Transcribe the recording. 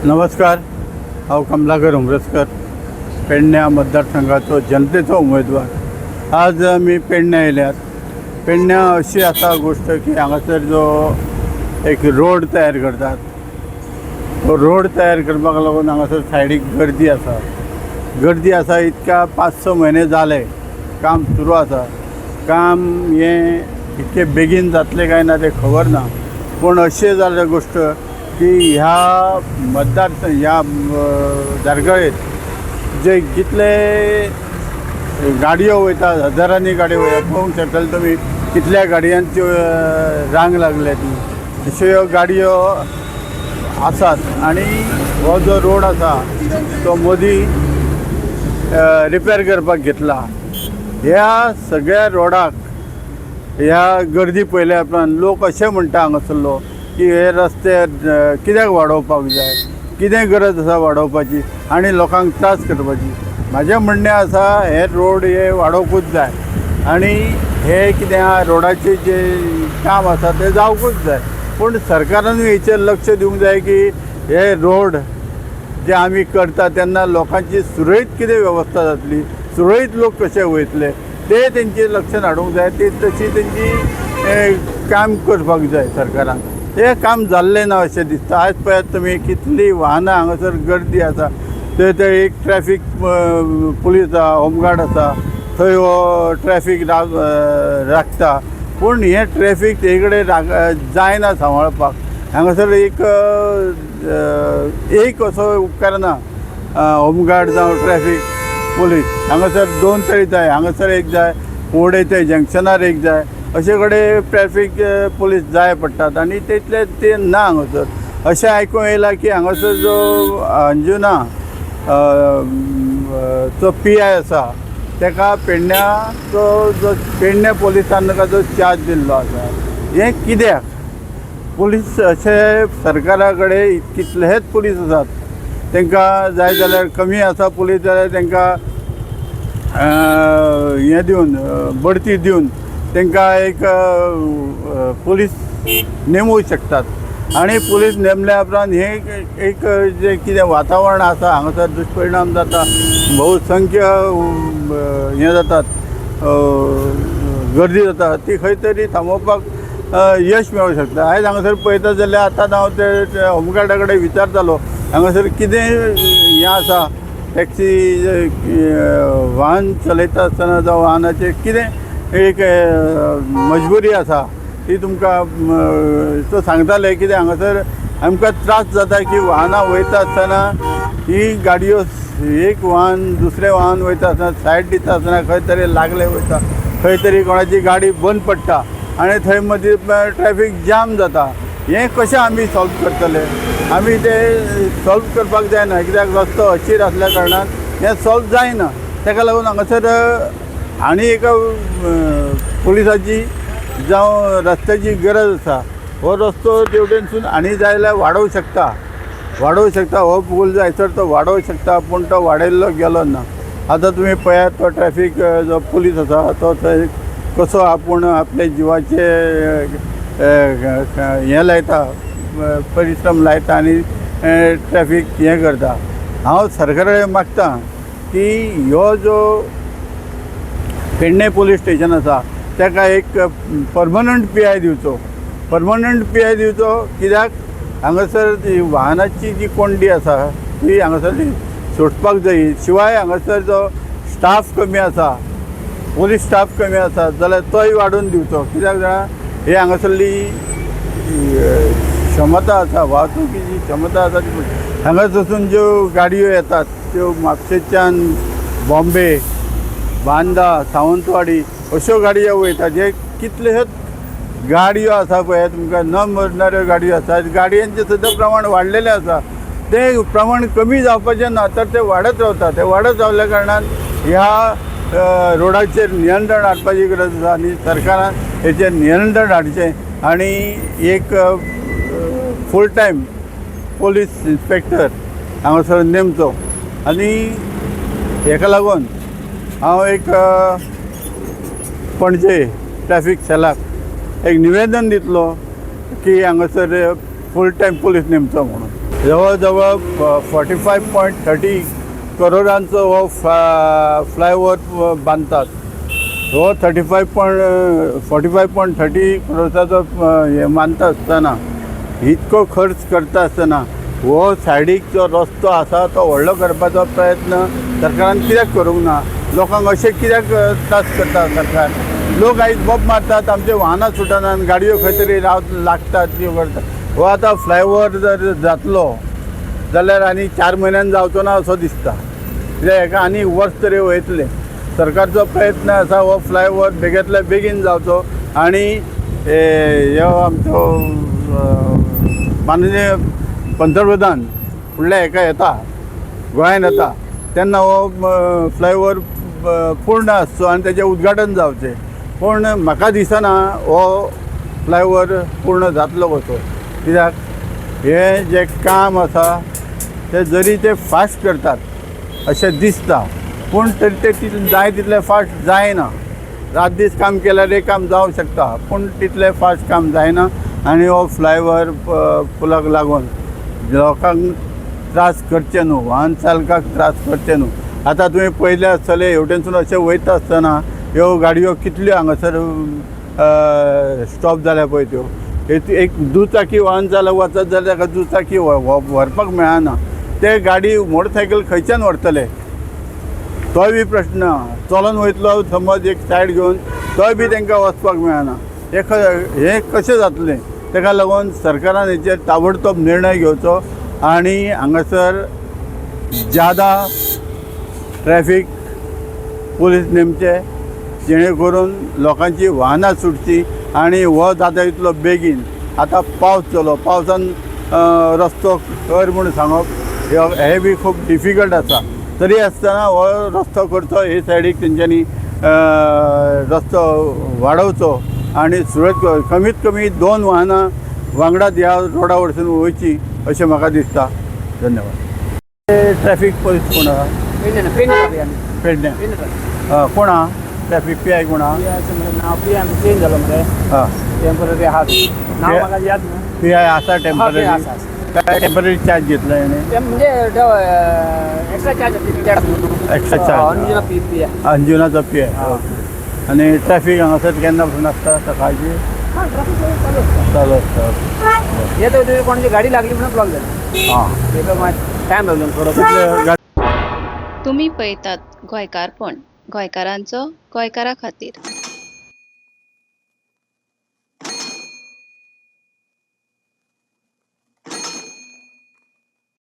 नमस्कार. हांव कमलाकर हुम्रस्कर, पेडण्या मतदारसंघाचो जनतेचो उमेदवार. आज आमी पेडण्या येयल्यात. पेडण्या अशी आसा गोश्ट की हांगासर जो एक रोड तयार करतात, तो रोड तयार करपाक लागून हांगासर सायडीक गर्दी आसा. गर्दी आसा इतक्या 5-6 म्हयने जाले काम सुरू आसा. काम हें इतकें बेगीन जातलें काय ना तें खबर ना, पूण अशें जालें गोश्ट की ह्या मतदार ह्या धारगळेत जे कितले गाडयो वयता, हजारांनी गाडयो वयता. पळोवंक शकतले तुमी कितल्या गाडयांच्यो रांग लागल्या ती. अश्यो ह्यो गाडयो आसात आनी हो जो रोड आसा तो मदीं रिपेर करपाक घेतला. ह्या सगळ्या रोडाक ह्या गर्दी पळयल्या उपरांत लोक अशें म्हणटा हांगासरलो की हे रस्ते कित्याक वाडोवपाक जाय, कितें गरज आसा वाडोवपाची आनी लोकांक त्रास करपाची. म्हाजें म्हणणें आसा, हे रोड हे वाडोवकूच जाय आनी हे कितें आहा रोडाचें जें काम आसा तें जावकूच जाय. पूण सरकारानूय हेचेर लक्ष दिवंक जाय की हे रोड जे आमी करता तेन्ना लोकांची सुरळीत कितें वेवस्था जातली, सुरळीत लोक कशे वयतले ते तेंचे लक्षात हाडूंक जाय. ती तशी तेंची काम करपाक जाय सरकारान. हें काम जाल्लें ना अशें दिसता. आयज पळयात तुमी कितली वाहनां हांगासर गर्दी आसा. थंय थंय एक ट्रॅफीक पुलीस आसा, होमगार्ड आसा, थंय हो ट्रॅफीक राखता. पूण हें ट्रॅफीक ते कडेन जायना सांबाळपाक. हांगासर एक एक असो उपकारना होमगार्ड जावं ट्रॅफीक पुलीस. हांगासर दोन तरी जाय. हांगासर एक जाय, फुडें ते जंक्शनार एक जाय, अशे कडेन ट्रॅफीक पुलीस जाय पडटात आनी तितले ते ना हांगासर. अशें आयकूंक येयलां की हांगासर जो अंजुना चो पी I आसा, ताका पेडण्याचो जो पेडण्या पोलिसान ताका जो चार्ज दिल्लो आसा, हें कित्याक? पुलीस अशे सरकारा कडेन कितलेच पुलीस आसात. तांकां जाय जाल्यार, कमी आसा पुलीस जाल्यार तांकां हें दिवन, बढती दिवन तांकां एक पुलीस नेमूं शकतात. आनी पुलीस नेमल्या उपरांत हें एक जें कितें वातावरण आसा हांगासर दुश्परिणाम जाता, बहुसंख्य हें जातात, गर्दी जाता, ती खंय तरी थांबोवपाक यश मेळूंक शकता. आयज हांगासर पळयता जाल्यार आतां हांव ते होमगार्डा कडेन विचारतालो, हांगासर कितें हें आसा, टॅक्सी वाहन चलयता आसतना जावं वाहनाचेर कितें एक मजबुरी आसा ती तुमकां. तो सांगताले कितें हांगासर आमकां त्रास जाता की वाहनां वयता आसतना ही गाडयो एक वाहन दुसरें वाहन वयता आसतना सायड दिता आसतना खंय तरी लागले वयता, खंय तरी कोणाची गाडी बंद पडटा आनी थंय मदीं ट्रॅफीक जाम जाता. हें कशें आमी सॉल्व करतले? आमी तें सॉल्व करपाक जायना, कित्याक रस्तो अशीर आसल्या कारणान हें सॉल्व जायना. ताका लागून हांगासर आनी एका पुलिसाची जावं रस्त्याची गरज आसा. हो रस्तो तेवटेनसून आनी जाय जाल्यार वाडोवंक शकता, वाडोवंक शकता. हो पूल जायसर तो वाडोवंक शकता, पूण तो वाडयल्लो गेलो ना. आतां तुमी पळयात, तो ट्रॅफीक जो पुलीस आसा तो थंय कसो आपूण आपले जिवाचे हें लायता, परिश्रम लायता आनी ट्रॅफीक हें करता. हांव सरकारा कडेन मागता की ह्यो जो पेडणे पोलीस स्टेशन आसा ताका एक परमनंट पी I दिवचो, परमनंट पी I दिवचो, कित्याक हांगासर ती वाहनाची जी कोंडी आसा ती हांगासर ती सोडपाक जाय. शिवाय हांगासर जो स्टाफ कमी आसा, पोलीस स्टाफ कमी आसा जाल्यार तोय वाडोवन दिवचो. कित्याक जाणा, हे हांगासरली क्षमता आसा, वाहतुकीची क्षमता आसा ती हांगासरसून ज्यो गाडयो येतात त्यो म्हापशेच्यान बॉम्बे, बांदा, सावंतवाडी अश्यो गाडयो वयता. जे कितलेशेच गाडयो आसा पळय तुमकां न मरणाऱ्यो गाडयो आसा. गाडयांचें सुद्दां प्रमाण वाडलेलें आसा. तें प्रमाण कमी जावपाचें ना तर तें वाडत रावता. तें वाडत रावल्या कारणान ह्या रोडाचेर नियंत्रण हाडपाची गरज आसा आनी सरकारान हेचेर नियंत्रण हाडचें आनी एक फूल टायम पोलीस इन्स्पेक्टर हांगासर नेमचो. आनी हेका लागून हांव एक पणजे ट्रॅफीक सेलाक एक निवेदन दितलो की हांगासर फूल टायम पोलीस नेमचो म्हणून. जवळ जवळ 45.30 करोडांचो हो फ्लायओवर बांदतात. हो 35.45.30 करोडाचो हे बांदता आसतना, इतको खर्च करता आसतना हो सायडीक जो रस्तो आसा तो व्हडलो करपाचो प्रयत्न सरकारान कित्याक करूंक ना? लोकांक अशें कित्याक त्रास करता सरकार? लोक आयज बोब मारतात, आमचे वाहनां सुटनात, गाडयो खंय तरी राव लागतात, त्यो करतात. हो आतां फ्लायओवर जर जातलो जाल्यार आनी 4 म्हयन्यान जावचो ना असो दिसता, कित्याक हेका आनी वर्स तरी वयतलें. सरकारचो प्रयत्न आसा हो फ्लायओवर बेगींतल्या बेगीन जावचो आनी ह्यो आमचो माननीय पंतप्रधान फुडल्या हेका येता, गोंयान येता तेन्ना हो फ्लायओवर पूर्ण आसचो आनी तेजें उद्घाटन जावचें. पूण म्हाका दिसना हो फ्लायओवर पूर्ण जातलो कसो, कित्याक हें जें काम आसा तें जरी ते फास्ट करतात अशें दिसता, पूण तरी तें तितलें जाय तितलें फास्ट जायना. रात दीस काम केल्यार एक काम जावंक शकता, पूण तितलें फास्ट काम जायना आनी हो फ्लायओवर पुलाक लागून लोकांक त्रास करचे न्हू, वाहन चालकाक त्रास करचे न्हू. आतां तुवें पळयलें आसतलें, हेवटेनसून अशें वयता आसतना ह्यो गाडयो कितल्यो हांगासर स्टॉप जाल्या पळय त्यो. एक दुचाकी वाहन चालक वचत जाल्यार ताका दुचाकी व्हरपाक मेळना. ते गाडी मोटरसायकल खंयच्यान व्हरतले, तोय बी प्रश्न. चलोन वयतलो समज एक सायड घेवन, तोय बी तांकां वचपाक मेळना. हें कशें जातलें? ताका लागून सरकारान हेचेर ताबडतोब निर्णय घेवचो आनी हांगासर ज्यादा ट्रॅफीक पुलीस नेमचे, जेणे करून लोकांची वाहनां सुटची आनी हो जाता तितलो बेगीन. आतां पावस जालो, पावसान रस्तो कर म्हूण सांगप हें बी खूब डिफिकल्ट आसा. तरी आसतना हो रस्तो करचो, हे सायडीक तेंच्यांनी रस्तो वाडोवचो आनी सुरळीत कमीत कमी दोन वाहनां वांगडात ह्या रोडा वरसून वयची अशें म्हाका दिसता. धन्यवाद. ट्रॅफीक पोलीस कोण आहा? पेडणे, पेडणे ट्राफिक आमी. पेडणे. पेडणे ट्राफिक. कोण आहा ट्रॅफीक पी I कोण आहा? पी मरे, नाव पी आमचो चेंज जालो मरे. टेम्पररी आहा, नाव म्हाका याद ना. पी I आसा टेम्पररी? हा, PI आसा. काय टेम्पररी चार्ज घेतला हेणे? ते म्हणजे extra charge. Extra charge. Anjuna P P I. अंजुनाचो P I. आनी ट्रॅफीक हांगासर केन्ना पासून आसता? सकाळची? हा, ट्राफिक चालू आसता. चालू आसता. हे तर तुवें कोणाची गाडी लागली म्हणून ब्लॉक जाली. तेका मात टायम लागलो थोडो. कितले तुमी पळयतात गोंयकारपण, गोंयकारांचो गोंयकारा खातीर.